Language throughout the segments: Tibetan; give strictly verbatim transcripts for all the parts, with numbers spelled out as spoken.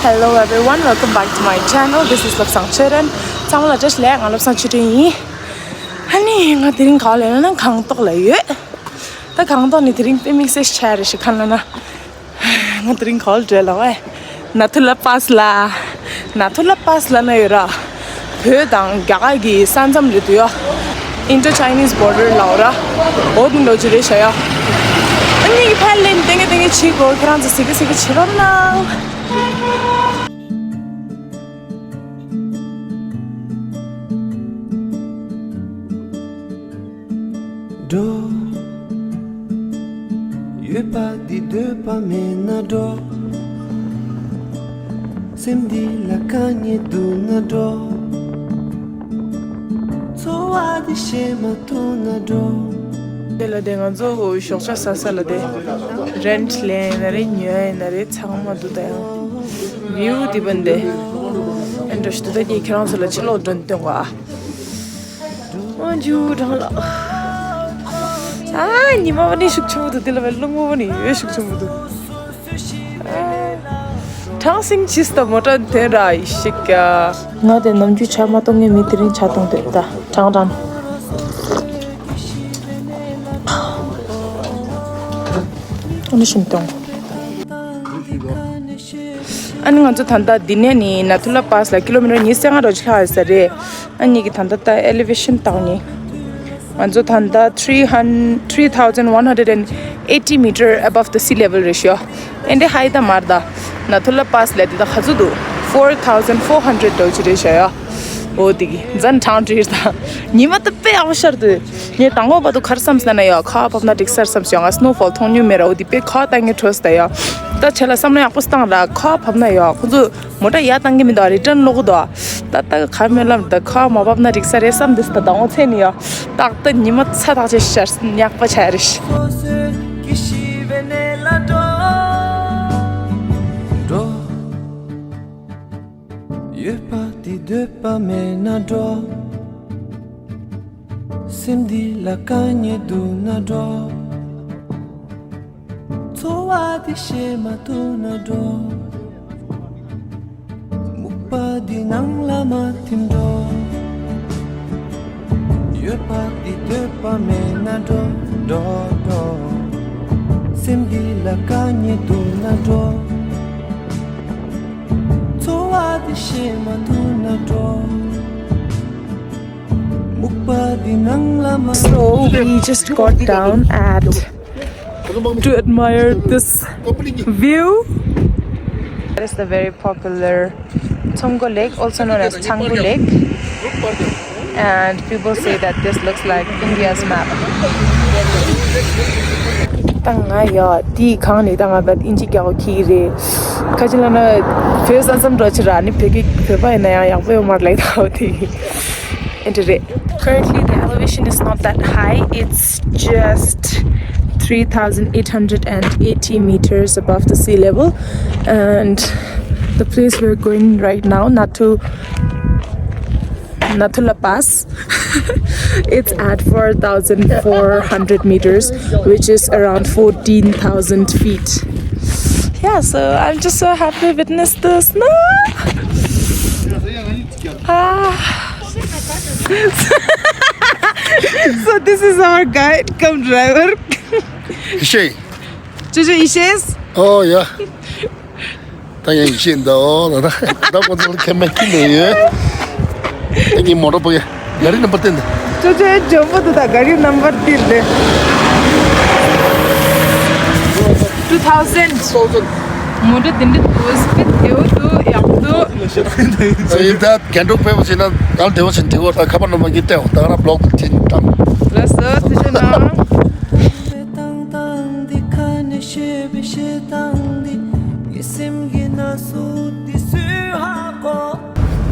Hello everyone, welcome back to my channel. This is Lapsang Cheren. ཚང་མ་ལ་བཀྲ་ཤིས་བདེ་ལེགས། ང་Lapsang Cheren་ཡིན། ཨ་ནི་ང་དེ་རིང་ག་པར་ལ་ཡོད་ན་སྒང་ཏོག་ལ་ཡོད། ད་སྒང་ཏོག་ནི་དེ་རིང་དཔེ་དམིགས་བསལ་ཆགས་རེད་ཤག་གང་ལབ་ན། ང་དེ་རིང་ག་པར་འགྲོ་ལབ་ན། ནཱ་ཐུ་ལ་པཱས་ལ། ནཱ་ཐུ་ལ་པཱས་ལབ་ན་ཡོད་ར། བོད་དང་རྒྱ་གར་གྱི་ས་མཚམས་རེད་འདུག་ཡ། Indo-Chinese border་ལབ་ར། འོ་དེ་འདྲ་ཅིག་རེད་ཤག་ཡ། ཨ་ནི་ཕར་ལ་ཏིང་ངེ་ཏིང་ངེ་བྱེད་དགོས། ཁྱེད་རང་ཚོ་གཟིགས་གཟིགས་བྱེད་རོགས་གནང་། འགྲོ། ཡོད་པ་འདི་འདོད་པ་མེད་ན་འགྲོ། སེམས་འདི་ལ་དཀའ་ངལ་འདུག་ན་འགྲོ། འཚོ་བ་འདི་ཤེས་མ་ཐུབ་ན་འགྲོ། དེ་ལ་དེ་ང་ཚོ་ཞོགས་ཇ་ཟ་ས་ལ་དེ་རེན་ཊི་ལེན་ཡིན་ན་རེད། ཉོ་ཡིན་ན་རེད། ཚང་མ་འདུག་ད་ཡང་བིའུ་འདི་བན་དེ་ཨེ་འདྲ་ཞིག་འདུག་ད་ངས་ཁྱེད་རང་ཚོ་ལ་ཕྱི་ལོགས་འགྲོ་སྟོན་གོ་ཨ། ཨོ་ཇུ་གྲང་ལ། ཨ་ཉི་མ་བ་ནི་ཤུགས་ཆེན་པོ་འདུག་དེ་ལ་བའི་རླུང་བུ་བ་ནི་ཡོད་ཤུགས་ཆེན་པོ་འདུག་ཨ། གྲང་སིང་ཆིས་ད་མོ་ཊ་དེ་ར་ཡི་ཤིག་ཀྱ། ང་དེ་ནམ་རྒྱུན་ཇ་མ་གཏོང་མཁན་མི་དེ་རིང་ཇ་གཏོང་འདོད་ད་གྲང་གྲང་། ཨ་ནི་ཤིང་གཏོང་། ཨ་ནི་ང་ཚོ་ད་ལྟ་འདི་ནས་ནི་ནཱ་ཐུ་ལ་པཱས་ལ་ཀི་ལོ་མི་ཊར་ཉི་ཤུ་རྩ་ལྔ་འགྲོ་ཆ་ལྷག་ཡོད་ས་རེད། ཨ་ནི་གི་ད་ལྟ་ད་ཨེ་ལི་ཝེ་ཤན་བལྟ་ནི། ང་ཚོ་ད་ལྟ་three hundred, three thousand one hundred and eighty meter above the sea level་རེད་ཤག་ཨེ་འདྲ་ཧའི་ད་མར་ད། ནཱ་ཐུ་ལ་པཱས་ལ་དེ་ད་ག་ཚོད་འདུག four thousand four hundred་འགྲོ་ཆ་རེད་ཤག་ཡ། འོ་དེ་གི་ཛན་གྲང་དྲིས་ད། ཉི་མ་ད་དཔེ་ཡག་པོ་ཤར་འདུག་ངས་དང་པོ་བར་དུ་ག་རེ་བསམ་སོང་ན་ཡ། ཁ་བ་བབས་ན་འགྲིག་ས་རེད་བསམ་སོང་། ང་སི་ནོ་ཕོལ་མཐོང་མྱོང་མེད་ར། འོ་དེ་དཔེ་ཁ་བ་ལྟ་ངན་འཕྲོད་སོང་ད་ཡ། ད་ཁྱེད་ལ་བསམ་བློ་ཡག་པོ་བཏང་ར། ཁ་བ་བབས་ན་ཡ་ཁོ་ཚོ་མོ་ཊ་ཡར་བཏང་གི་མི་འདུག་རི་ཊན་སློག་གི་འདུག་ད་ལྟ་ག་རེ་སྨོན་ལམ་ད་ཁ་བ་མ་བབས་ན་འགྲིག་ས་རེད་བསམ་འདུག་ད་དང་པོ་ཚེ་ནི་ཡ། ཏག་ཏག་ཉི་མ་ཚ་ཐག་ཆད་ཤར་ཉག་པ་ཆགས་རེད། འགྲོ། ཡོད་པ་འདི་འདོད་པ་མེད་ན་འགྲོ། སེམས་འདི་ལ་དཀའ་ངལ་འདུག་ན་འགྲོ། འཚོ་བ་འདི་ཤེས་མ་ཐུབ་ན་འགྲོ། སྨུག་པ་འདི་ནང་ལ་མ་ཐིམ་འགྲོ། ཡོད་པ་འདི་འདོད་པ་མེད་ན་འགྲོ། འགྲོ་འགྲོ། སེམས་འདི་ལ་དཀའ་ངལ་འདུག་ན་འགྲོ། འཚོ་བ་འདི་ཤེས་མ་ཐུབ་ན་འགྲོ། སྨུག་པ་འདི་ནང་ལ་མ། So we just got down at to admire this view. That is the very popular Tsonggo Lake, also known as Changgu Lake. And people say that this looks like India's map. ད་ང་ཡ་དེའི་གང་ནས་ད་ང་བད་ཨིན་ཇི་རྒྱག་གི་རེད། ཁ་ཅིག་ལ་ན་བོད་ས་མཚམས་འགྲོ་ཆེ་ར་ནི་བོད་ཀྱི་བོད་པ་ཡིན་ན་ཡང་ཡག་པོ་ཡོད་མ་རེད་ལབ་ད་འོ་དེ། Currently, the elevation is not that high. It's just three thousand eight hundred and eighty meters above the sea level. And the place we're going right now, Natu, Nathu La Pass, it's at four thousand four hundred meters, which is around fourteen thousand feet. Yeah, so I'm just so happy to witness the snow. Ah. So this is our guide cum driver. Ishe. Jojo Ishes. Oh yeah. ད་ཡང་ཡིན་ད། ཨོ་ད་ད་ད་ཁོ་ཚོ་ཁེ་མེད་ཀི་ལེ་ཡོད། ད་ངའི་མོ་ཊ་པོ་ཡ། ག་རི་ནམ་བར་བསྟན་ད། ཅོ་ཅོ་ཇོམ་པོ་འདུག་ད་ག་རི་ནམ་བར་ཏིར་རེད། Two thousand. མོ་ཊ་དེ་འདྲ་འདུག་སྤེ་ར་བདེ་བོ་འདུག་ཡག་པོ་འདུག་ཨ་ཡིན་ད་རྒན་འཁོགས་ཕེབས་པ་བྱས་ན་ད་བདེ་བོ་བྱས་ན་དེ་གོ་ད་ཁ་པར་ནམ་བར་གྱི་སྟེར་འོང་། ད་ག་ར་བི་ལོག་ཏུ་ཁྱེར་བཏང་། ལགས་སོ་ཐུགས་རྗེ་གནང་།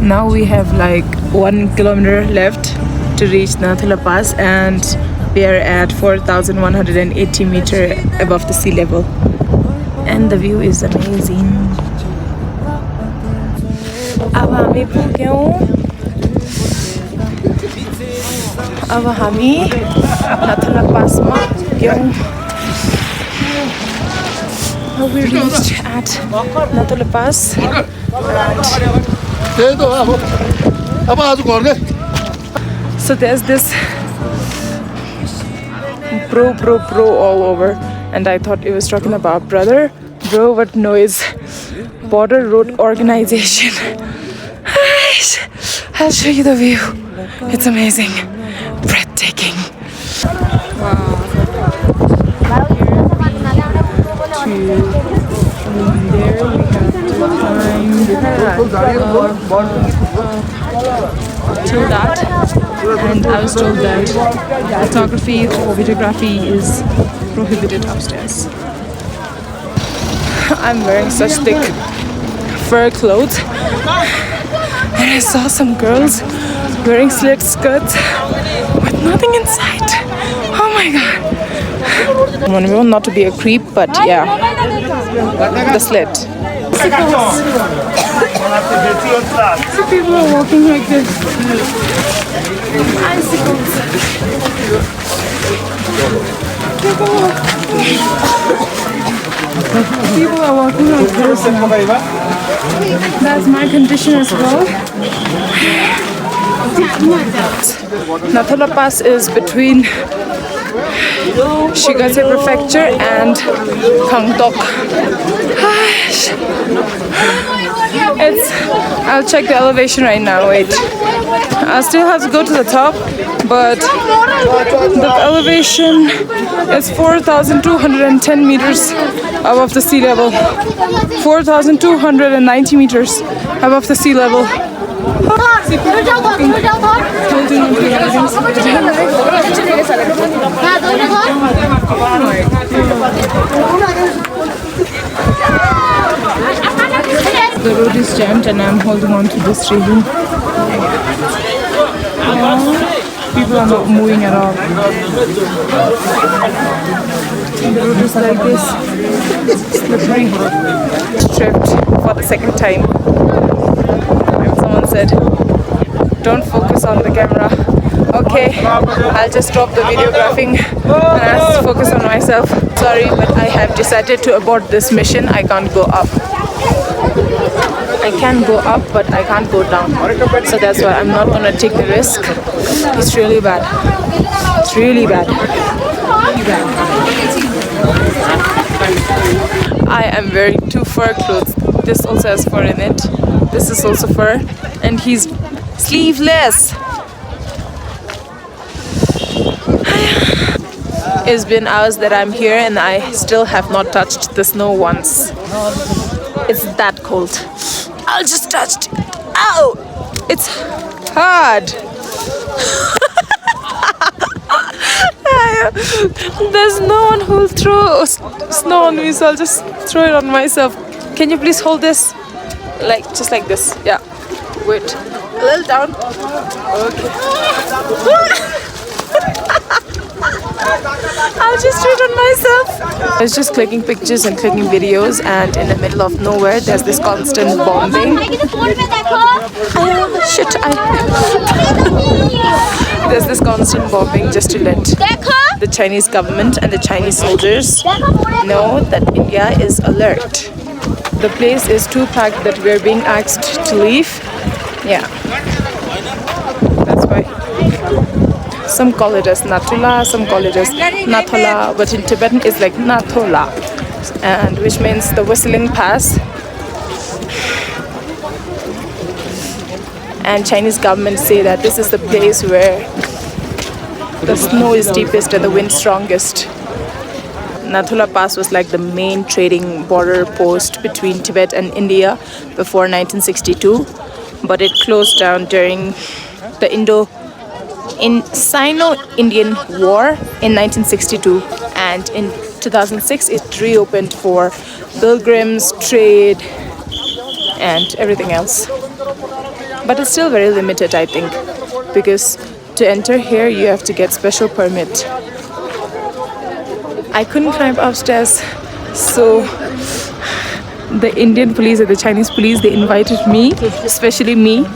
Now we have like one kilometer left to reach Nathula Pass, and we are at four thousand one hundred eighty meter above the sea level, and the view is amazing. अब हामी पुग्यौँ। अब हामी नाथुला पासमा पुग्यौँ। We reached at Nathula Pass. So there's this bro, bro, bro all over, and I thought it was talking about brother, bro, but no, it's Border Road Organization. I'll show you the view. It's amazing, breathtaking. Wow. Here to, from there we have to climb up, up, up till that. And I was told that photography or videography is prohibited upstairs. I'm wearing such thick fur clothes. And I saw some girls wearing slit skirts with nothing inside. Oh my god. One rule, not to be a creep, but yeah. The slit. People are walking like this. Icicles. People are walking like this now. That's my condition as well. Nathula Pass is between Shigatse Prefecture and Gangtok. It's, I'll check the elevation right now. Wait. I still have to go to the top, but the elevation is four thousand two hundred and ten meters above the sea level. Four thousand two hundred and ninety meters above the sea level. The road is jammed and I'm holding on to this railing. People are not moving at all. The road is like this. Slippery. Tripped for the second time. And someone said, "Don't focus on the camera." Okay, I'll just drop the videographing and I'll focus on myself. Sorry, but I have decided to abort this mission. I can't go up. I can go up, but I can't go down. So that's why I'm not gonna take the risk. It's really bad. It's really bad. I am wearing two fur clothes. This also has fur in it. This is also fur. And he's sleeveless. It's been hours that I'm here and I still have not touched the snow once. It's that cold. I'll just touch it. Ow! It's hard. There's no one who'll throw s- snow on me, so I'll just throw it on myself. Can you please hold this? Like, just like this. Yeah. Wait. A little down. Okay. I'll just do it on myself. I was just clicking pictures and clicking videos, and in the middle of nowhere, there's this constant bombing. Oh, shit, I... There's this constant bombing just to let the Chinese government and the Chinese soldiers know that India is alert. The place is too packed that we're being asked to leave. Yeah. That's why some call it as Natula, some call it as Nathola, but in Tibetan it's like Nathola, and which means the whistling pass. And Chinese government say that this is the place where the snow is deepest and the wind strongest. Nathula Pass was like the main trading border post between Tibet and India before nineteen sixty-two, but it closed down during the Indo in Sino-Indian War in nineteen sixty-two, and in two thousand six it reopened for pilgrims, trade, and everything else. But it's still very limited, I think, because to enter here you have to get special permit. I couldn't climb upstairs, so the Indian police and the Chinese police, they invited me, especially me.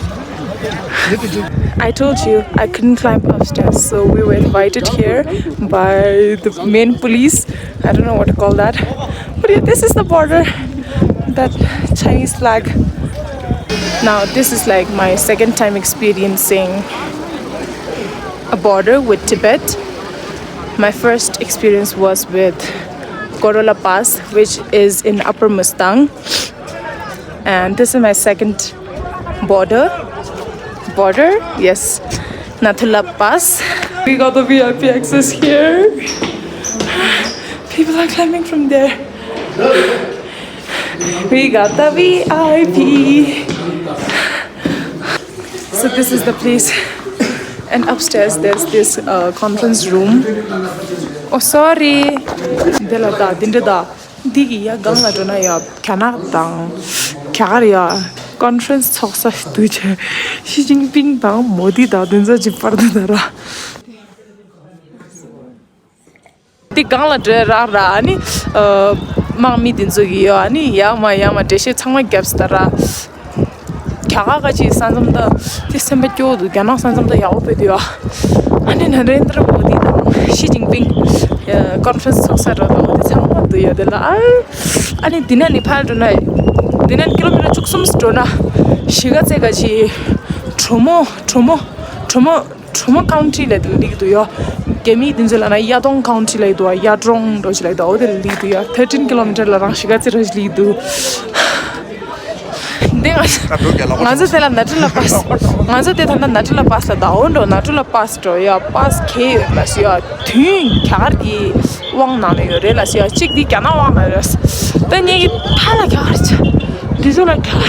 I told you I couldn't climb upstairs, so we were invited here by the main police. I don't know what to call that. But yeah, this is the border. That Chinese flag Now, this is like my second time experiencing a border with Tibet. My first experience was with Gorola Pass, which is in Upper Mustang. And this is my second border. Border? Yes. Nathula Pass. We got the V I P access here. People are climbing from there. We got the V I P. So this is the place. And upstairs there's this uh, conference room. Oh, sorry. དེ་ལ་ད་དེ་འདྲ་ད། འདི་གི་ཡ་སྒང་ལ་འགྲོ་ན་ཡ་རྒྱ་ནག་དང་རྒྱ་གར་ཡ་ཀོན་ཧྥ་རན་སི་ཚོགས་ས་ཞིག་འདུག་ཅེ། ཞི་ཅིན་ཕིང་དང་མོ་དི་དང་དེ་ཚོ་ཅིག་བར་དུ་ད་ར། འདི་སྒང་ལ་འགྲོ་རག་ར། ཨ་ནི་ཨ་དམག་མི་དེ་ཚོ་གི་ཡོད། ཨ་ནི་ཡར་མར་ཡར་མར་འགྲེལ་བཤད་ཚང་མ་བརྒྱབ་སྟེ་ར། རྒྱ་གར་ག་ཅིག་ས་མཚམས་ད་དེ་སེམས་པ་སྐྱོ་འདུག་རྒྱ་ནག་ས་མཚམས་ད་ཡག་པོ་དཔེ་འདུག་ཨ། ཨ་ནི་ན་རེན་དྲ་མོ་དི་དང་ཞི་ཅིན་ཕིང་ཀོན་ཧྥ་རན་སི་ཚོགས་ས་ར་དང་དེ་ཚང་མ་འདུག་ཡ་དེ་ལ། ཨ་ནི་དེ་ན་ནི་ཕར་འགྲོ་ན། དེ་ན་ཀི་ལོ་མི་ཊར་བཅུ་གསུམ་འགྲོ་ན་གཞིས་ཀ་རྩེ་ག་ཅིག་གྲོ་མོ་གྲོ་མོ་གྲོ་མོ། གྲོ་མོ་ཀའུན་ཊི་ལབ་དེ་སླེབས་འདུག་ཡ། རྒྱ་མི་དེ་ཚོ་ལབ་ན་ཡ་ཏོང་ཀའུན་ཊི་ལབ་འདུག་ཡ་ཏོང་འགྲོ་ཅིག་ལབ་འདུག་འོ་དེ་སླེབས་འདུག་ཡ། ཐར་ཊིན་ཀི་ལོ་མི་ཊར་ལ་རང་གཞིས་ཀ་རྩེ་ར་ཅིག་སླེབས་འདུག་འདི་ང་ང་ཚོ་དེ་ལ་ནཱ་ཊུ་ལ་པཱ་སི། ང་ཚོ་དེ་ད་ལྟ་ནཱ་ཊུ་ལ་པཱ་སི་ལ་ད་འོ་འགྲོ། ནཱ་ཊུ་ལ་པཱ་སི་འགྲོ་ཡ། པཱ་སི་ག་ཡོད་ལ་ཟེར་ཡ། དུས་རྒྱ་གར་གྱི་དབང་ནང་ནས་ཡོད་རེད་ལ་ཟེར་ཡ། གཅིག་འདི་རྒྱ་ནག་དབང་ནང་རེད། ད་ངེད་ཀྱི་ཕ་ལ་རྒྱ་གར་ཆ། འདི་ཚོ་ལ་རྒྱ་གར།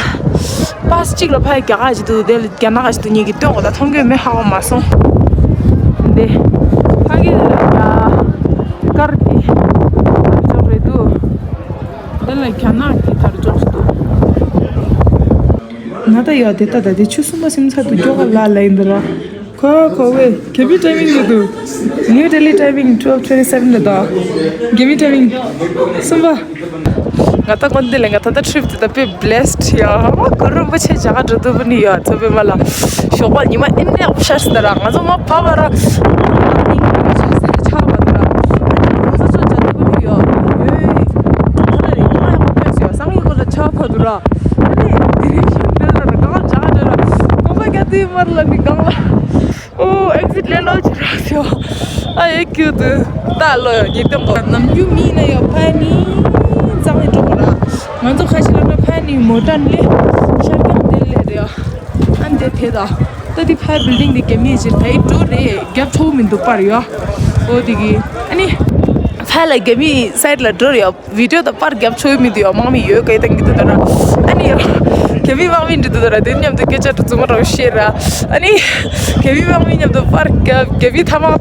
པཱ་སི་གཅིག་ལ་ཕ་ཡི་རྒྱ་གར་གྱི་འདུག་དེ་ལ་རྒྱ་ནག་ག་ཞིག་འདུག་ངེད་ཀྱི་སྟོན་གོ་ད་མཐོང་གི་མེད། ཧ་གོ་མ་སོང་། འདི་ཕ་གི་ལ་རྒྱ་གར་གྱི་དར་ལྕོག་རེད་འདུག་དེ་ལ་རྒྱ་ནག་གི་དར་ལྕོག་ཞིག་འདུག་ང་ད་ཡོད་དེ་ད་ད་དེ་ཆུ་གསུམ་པ་སིམ་ཚ་དུ་ཀྱོག་ག་ལ་ལ་ཡིན་འདི་ར། ཁོ་ཁོ་བས་རྒྱ་མི་ཊའི་མིང་རེད་འདུག New Delhi timing twelve twenty seven རེད་ད། རྒྱ་མི་ཊའི་མིང་གསུམ་པ། ང་ད་ཀོན་དེ་ལས་ང་ད་ད་ཊི་རིབ་དེ་ད་དཔེ་བྷི་ལེ་སི་ཌི་ཡ། ཨ་མ་གུ་རུ་རིན་པོ་ཆེ་རྒྱ་གར་འགྲོ་འདུག་པ་ནི་ཡ། ཚོ་པའི་མ་ལ་ཞོགས་པ་ཉི་མ་ཨེ་ནས་ཨོབ་ཤར་སི་ད་ར། ང་ཚོ་མ་བབ་པ་ར། ཆགས་པ་ད་ར། ང་ཚོ་ཚོ་རྒྱ་འདུག་པ་ནི་ཡ། ཡོད། ད་ད་རེ་ཉི་མ་ཡག་པོ་ཕེབས་སི་ཡ། སང་ཉིན་ཀོ་ལ་ཆགས་པ་ད་ར། ཨ་ནི་དེ་རིང་ཤིང་འདི་ལ་ར་གང་ལ་ཆགས་ད་ར། ཀོང་ཀ་རྒྱ་དེ་མར་ལ་ནི་གང་ལ། ཨོ་ཨེག་སིཊ་ལས་ལོ་ཅི་རག་སོ། ཨ་ཡེ་ཁྱོད་དུ་ད་ལོ་ཡ་ཉིས་སྟོང་གོ། ནམ་རྒྱུན་མི་ན་ཡོད་ཕ་ནི་གཙང་ལས་འགྲོ་གོ་ར། ང་ཚོ་ཁ་ཤས་ལ་ཕ་ཕ་ནི་མོ་ཊ་ནི་ཤར་རྐྱང་དེ་ལས་རེད་ཨ། ཨ་འདི་དེ་ད་ད་དེ་ཕ་བིལ་ཌིང་དེ་རྒྱ་མི་ཅིག་ད་ཡི་འགྲོ་རེད། རྒྱབ་ཆོག་མི་འདུག་པར་ཡོད། ཨོ་དེ་གི་ཨ་ནི་ཕ་ལ་རྒྱ་མི་སའིཌ་ལ་འགྲོ་རེད་ཡ། བི་ཌིའོ་དང་པར་རྒྱབ་ཆོག་མི་འདུག་ཡ། དམག་མི་ཡོད་ག་ཡི་ད་གི་འདུག་ད་ར། ཨ་ནི་ཡ་རྒྱ་མི་དམག་མི་འདི་འདུག་ད་ར། དེ་མཉམ་དུ་སྐད་ཆ་འདྲ་ཚུགས་མ་རོགས་བཤད་ར། ཨ་ནི་རྒྱ་མི་དམག་མི་མཉམ་དུ་པར་རྒྱབ། རྒྱ་མི་ཐ་མག་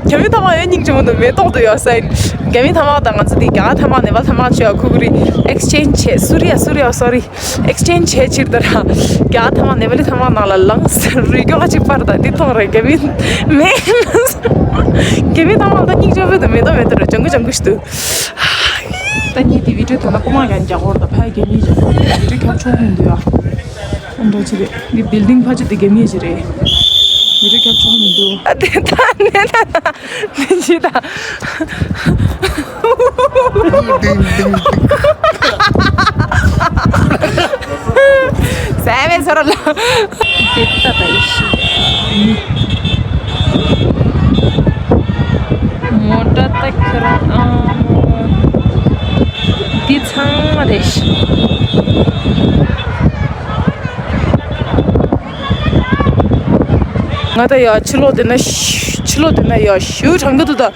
རྒྱ་མི་ཐ་མག་ཡོད་སྙིང་རྗེ་མོ་འདུག་མེ་ཏོག་འདུག་ཡ་སའིན། རྒྱ་མི་ཐ་མག་དང་ང་ཚོ་དེ་རྒྱ་གར་ཐ་མག་ནེ་པཱལ་ཐ་མག་བྱས་ཡ། ཁུ་ཁུ་རི་ཨེག་སི་ཅེན་ཇི་བྱས། སུ་རི་ཡ་སུ་རི་ཡ་སོ་རི། ཨེག་སི་ཅེན་ཇི་བྱས་ཕྱིར་ད་ར། རྒྱ་གར་ཐ་མག་ནེ་པཱ་ལི་ཐ་མག་ནང་ལ་ལངས། རུས་སྐྱོག་གཅིག་པར་དང་འདི་ཐོག་རེད། རྒྱ་མི་མེད། རྒྱ་མི་ཐ་མག་ད་སྙིང་རྗེ་མོ་འདུག་མེ་ཏོག་མེ་ཏོག་རེད། ལྗང་གུ་ལྗང་གུ་ཞིག་འདུག་ད་ངས་དེ་བི་ཌིའོ་ད་ལྟ་རྐུ་མ་ཡང་རྒྱག་གོ་ར། ད་ཕ་ཡ་རྒྱ་མི་རྒྱག་གོ་ར། བི་ཌིའོ་ཁྱབ་ཆོག་མི་འདུག་ཡ། ཨ་འདྲ་ཅི་རེད། འདི་བིལ་ཌིང་ཕ་ཆུ་དེ་རྒྱ་མི་ཅི་རེད། བི་ཌིའོ་ཁྱབ་ཆོག་མི་འདུག་ཨ་དེ་ད་ནས་ད་ནས་ཅི་ད། ཟས་བས་ཟ་ར་ལ། དེ་ད་ད་ཡི་ཤི། མོ་ཊ་ད་ཁྱེར་ཨ་མོ། འདི་ཚང་མ་རེད་ཤི། ང་ད་ཡ་ཕྱི་ལོགས་དེ་ན་ཤི། ཕྱི་ལོགས་དེ་ན་ཡ་ཤུ་གྲང་གི་འདུག་ད།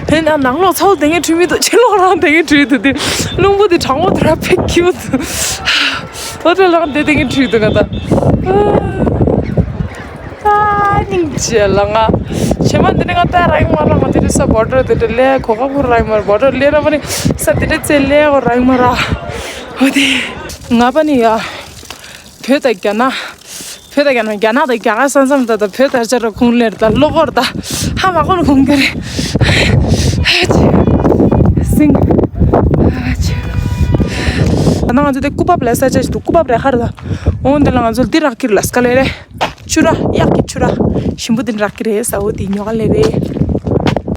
དེ་ན་ནང་ལོགས་ཚ་བོ་དེ་ངས་ཁྲུས་མི་འདུག་ཕྱི་ལོགས་རང་དེ་ངས་ཁྲུས་འདུག་དེ་རླུང་བུ་དེ་གྲང་མོ་དེ་ར་ཕེབས་ཀྱི་འདུག་ཨོ་ཏོ་ལང་དེ་དེ་ངས་ཁྲུས་འདུག་ང་ད། ཨ་སྙིང་རྗེ་ལ་ང་། བྱེ་མ་འདི་ནི་ང་ད་རང་མ་རང་ང་དེ་རི་ས་བོ་ཊར་དེ་འདྲ་ལས་གོ་ཁ་ཁུར་རང་མ་ར་བོ་ཊར་ལས་ར་མ་ནི་ས་དེ་འདྲ་ཚེ་ལས་གོ་རང་མ་ར། ཨོ་དེ། ང་པ་ནི་ཡ། བོད་དང་རྒྱ་ནག་བོད་དང་རྒྱ་ནག་རྒྱ་ནག་དང་རྒྱ་གར་ས་མཚམས་ད་ད་བོད་དར་ཆ་ར་ཁུངས་ལེར་ད་ལོ་གོར་ད་ཧ་མ་གོ་ནི་ཁུངས་ཀ་རེ། སིང་། ད་ང་ཚོ་དེ་སྐུ་འབབ་ལ་ས་ཆ་ཞིག་འདུག་སྐུ་འབབ་རེ་ཧར་ད། འོང་དེ་ལ་ང་ཚོ་འདི་རག་གི་རེད་ལ་སྐ་ལེ་རེད། ཆུ་ར་གཡག་གི་ཆུ་ར་ཞིམ་པོ་འདི་རག་གི་རེད་ས་འོ་དེ་ཉོ་ག་ལེ་རེད།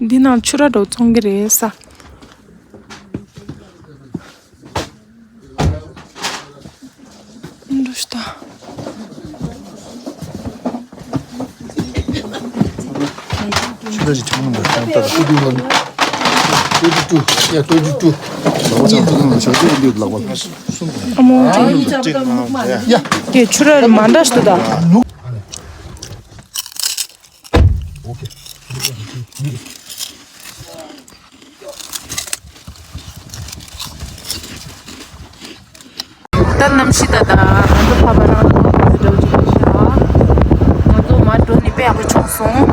འདི་ནང་ཆུ་ར་འགྲོ་བཙོང་གི་རེད་ས། འགྲོ་ཤི་ད། ཞིག་ཆང་ནང་ཆང་ཏག་ཏག་ཏུ་ཏུ་ལོ་ནི། ཏུ་ཏུ་ཏུ། ཡ་ཏུ་ཏུ་ཏུ། ལག་པ་ཆང་ཏུ་ནང་ཆང་ཏུ་ཏུ་ལག་པ། ཨ་མོ། ཡ། དེ་ཆུ་ར་མ་འདྲ་ཞིག་ཏུ་ད། ད་གནམ་གཤིས་ད་ད་ང་ཚོ་ཕ་པ་རང་ཚོ་འགྲོ་རྒྱུ་ཞིག་ང་ཚོ་མ་འགྲོ་ནི་དཔེ་ཡག་པོ་བྱུང་སོང་།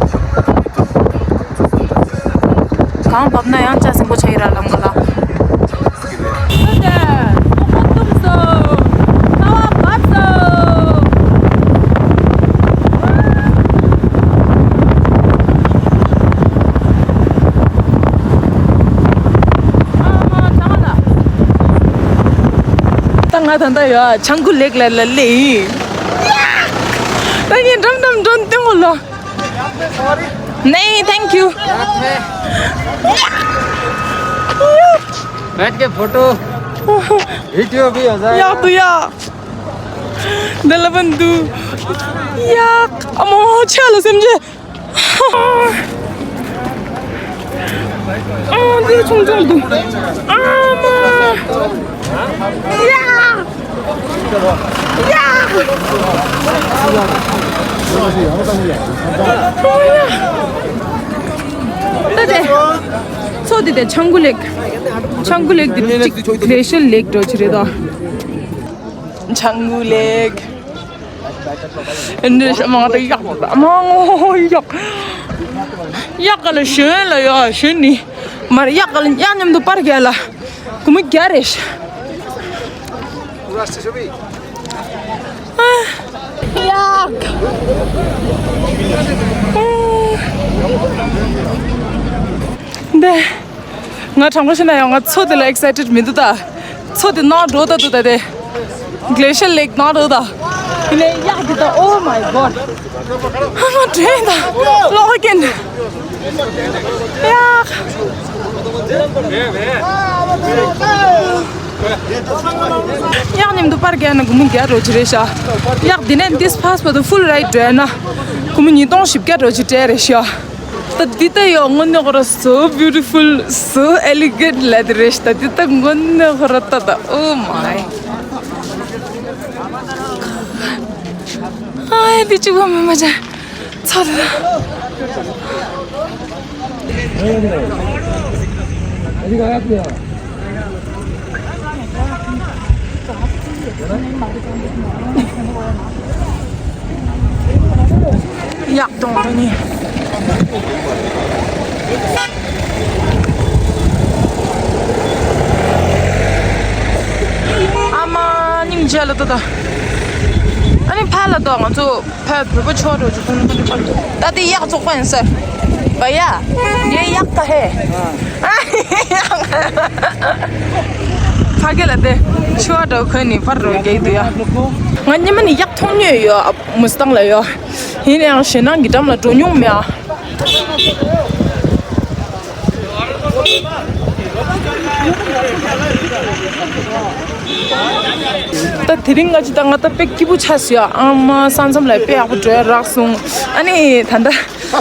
གང་བབས་ན་ཡང་ལྕགས་སྲིན་པོ་ཆགས་ཡི་ར་ལམ་ག་ལ། ད་ང་ད་ལྟ་ཡ་ཆང་ཁུ་ལེགས་ལ་ལ་ལེ་ཡིན། ད་ངས་འགྲམ་འགྲམ་འགྲོ་སྟེང་ངོ་ལ། नहीं, thank you. बैठ के photo, video भी हो जाएगा। ཡག་འདུག་ཡ། འདི་ལ་བན་འདུག་ཡ། ཨ་མོ་ཆ་ལ་སེམས་ཅན། ཨ་འདི་ཆུང་ཆུང་འདུག་ཨ་མ། ཡ། ཡ། ཨོ་ཡ། ད་དེ། ཚོ་དེ་དེ་ཆང་གུ་ལེགས། ཆང་གུ་ལེགས་དེ་གཅིག་གླེ་ཤལ་ལེགས་འགྲོ་ཆི་རེད་དོ། ཆང་གུ་ལེགས། འདི་ཤ་མང་དུ་གཡག་མང་ཡག་ཡག་ག་ལ་ཞོན་ལ་ཡ་ཞོན་ནི་མར་གཡག་ག་ལ་གཡག་མཉམ་དུ་པར་རྒྱག་ལ་གུ་མོ་རྒྱ་རེ་ཤ་ཡག་འདི། ང་དྲང་པོ་བཤད་ན་ཡང་ང་མཚོ་དེ་ལ་excited་མི་འདུག་ད། མཚོ་དེ་ནང་འགྲོ་ད་འདུག་ད་དེ། Glacial Lake་ནང་འགྲོ་ད། ཡིན་ནའི་གཡག་དེ་ད། Oh my God། ཨ་མ་དྲན་ད། ལོག་གིན། གཡག་གཡག་མཉམ་དུ་པར་རྒྱག་ན་སྒོར་མོ་བརྒྱ་འགྲོ་གི་རེད་ཤག་གཡག་འདི་ནས་འདི་passport་full ride་སྤྲད་ན་སྒོར་མོ་ཉིས་སྟོང་བཞི་བརྒྱ་འགྲོ་གི་སྤྲད་རེད་ཤག་ད་འདི་ལྟ་ཡོད་དངོས་གནས་ཁོ་ར་so beautiful, so elegant་ལབ་དེ་རེད་ཤག་ད་འདི་ལྟ་དངོས་གནས་ཁོ་ར་ལྟ་ད། Oh my། ཨ་འདི་གཅིག་པོ་མི་མ་བྱ་ཚོ་ད། གཡག་གདོང་དེ་ནི། ཨ་མ་སྙིང་རྗེ་ལ་ལྟོས་དང་། ཨ་ནི་ཕར་ལ་ལྟོས། ང་ཚོ་ཕར་བོད་པ་ཆོས་འགྲོ་རྒྱུ་ཁོ་ན་ཁོ་ན་ཕར་ལྟོས། ད་དེ་གཡག་བཙོག་པ་ཡིན་ས། བ་ཡ། ངའི་གཡག་ད་ཧེ། ཕ་གི་ལ་དེ་ཆུ་བ་འགྲོ་ཁོན་ནི་ཕར་འགྲོ་རྒྱག་གི་འདུག་ཡ། ང་སྔོན་མ་ནས་གཡག་མཐོང་མྱོང་ཡོད། ཨ་མུ་སི་ཏང་ལ་ཡོད། ཡིན་ནའང་ཞེད་སྣང་གི་འགྲམ་ལ་འགྲོ་མྱོང་མེད་ཨ། ད་དེ་རིང་ང་ཅི་ད་ང་ད་དཔེ་སྐྱིད་པོ་ཆགས་སོང་ཡ། ཨ་མ་ས་མཚམས་ལ་དཔེ་ཡག་པོ་འགྲོ་ཡ་རག་སོང་། ཨ་ནི་ད་ལྟ་ཧ་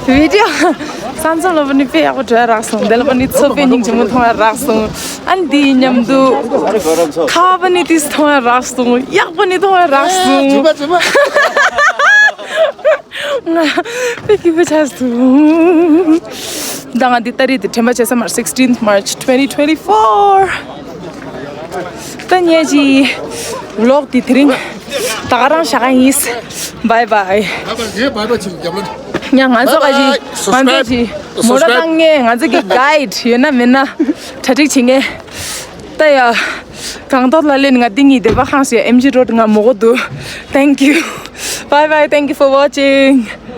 བི་ཌི་ཡོ་ས་མཚམས་ལ་བ་ནི་དཔེ་ཡག་པོ་འགྲོ་ཡ་རག་སོང་། དེ་ལ་བ་ནི་མཚོ་དཔེ་སྙིང་རྗེ་མོ་མཐོང་ཡ་རག་སོང་། ཨ་ནི་དེ་མཉམ་དུ་ཁ་བ་ནི་ཏིས་མཐོང་ཡ་རག་སོང་། གཡག་པ་ནི་མཐོང་ཡ་རག་སོང་། ང་དཔེ་སྐྱིད་པོ་ཆགས་སོང་། ད་ང་འདི་ཏ་རིག་འདི་དྲན་པ་བྱེད་ས་མར་sixteenth March twenty twenty-four། ད་ཉལ་གྱི་ཝི་ལོག་འདི་དེ་རིང་ད་ག་རང་བཞག་ག་ཡིན། Bye bye། ངས་ང་ཚོ་ག་ཅི་ང་ཚོ་ཅི་མོ་ཊ་བཏང་ངས་ང་ཚོ་གི་གའིཌ་ཡོད་ན་མེད་ན་གྲ་སྒྲིག་བྱེད་ངས། ད་ཡ་གང་ཐོག་ལ་ལེན་ང་ཏིང་ངི་སྡེ་པ་ཁང་སི་ཨེམ་ཇི་རོ་ཌི་ང་མོ་གོ་འདུག Thank you. Bye bye. Thank you for watching.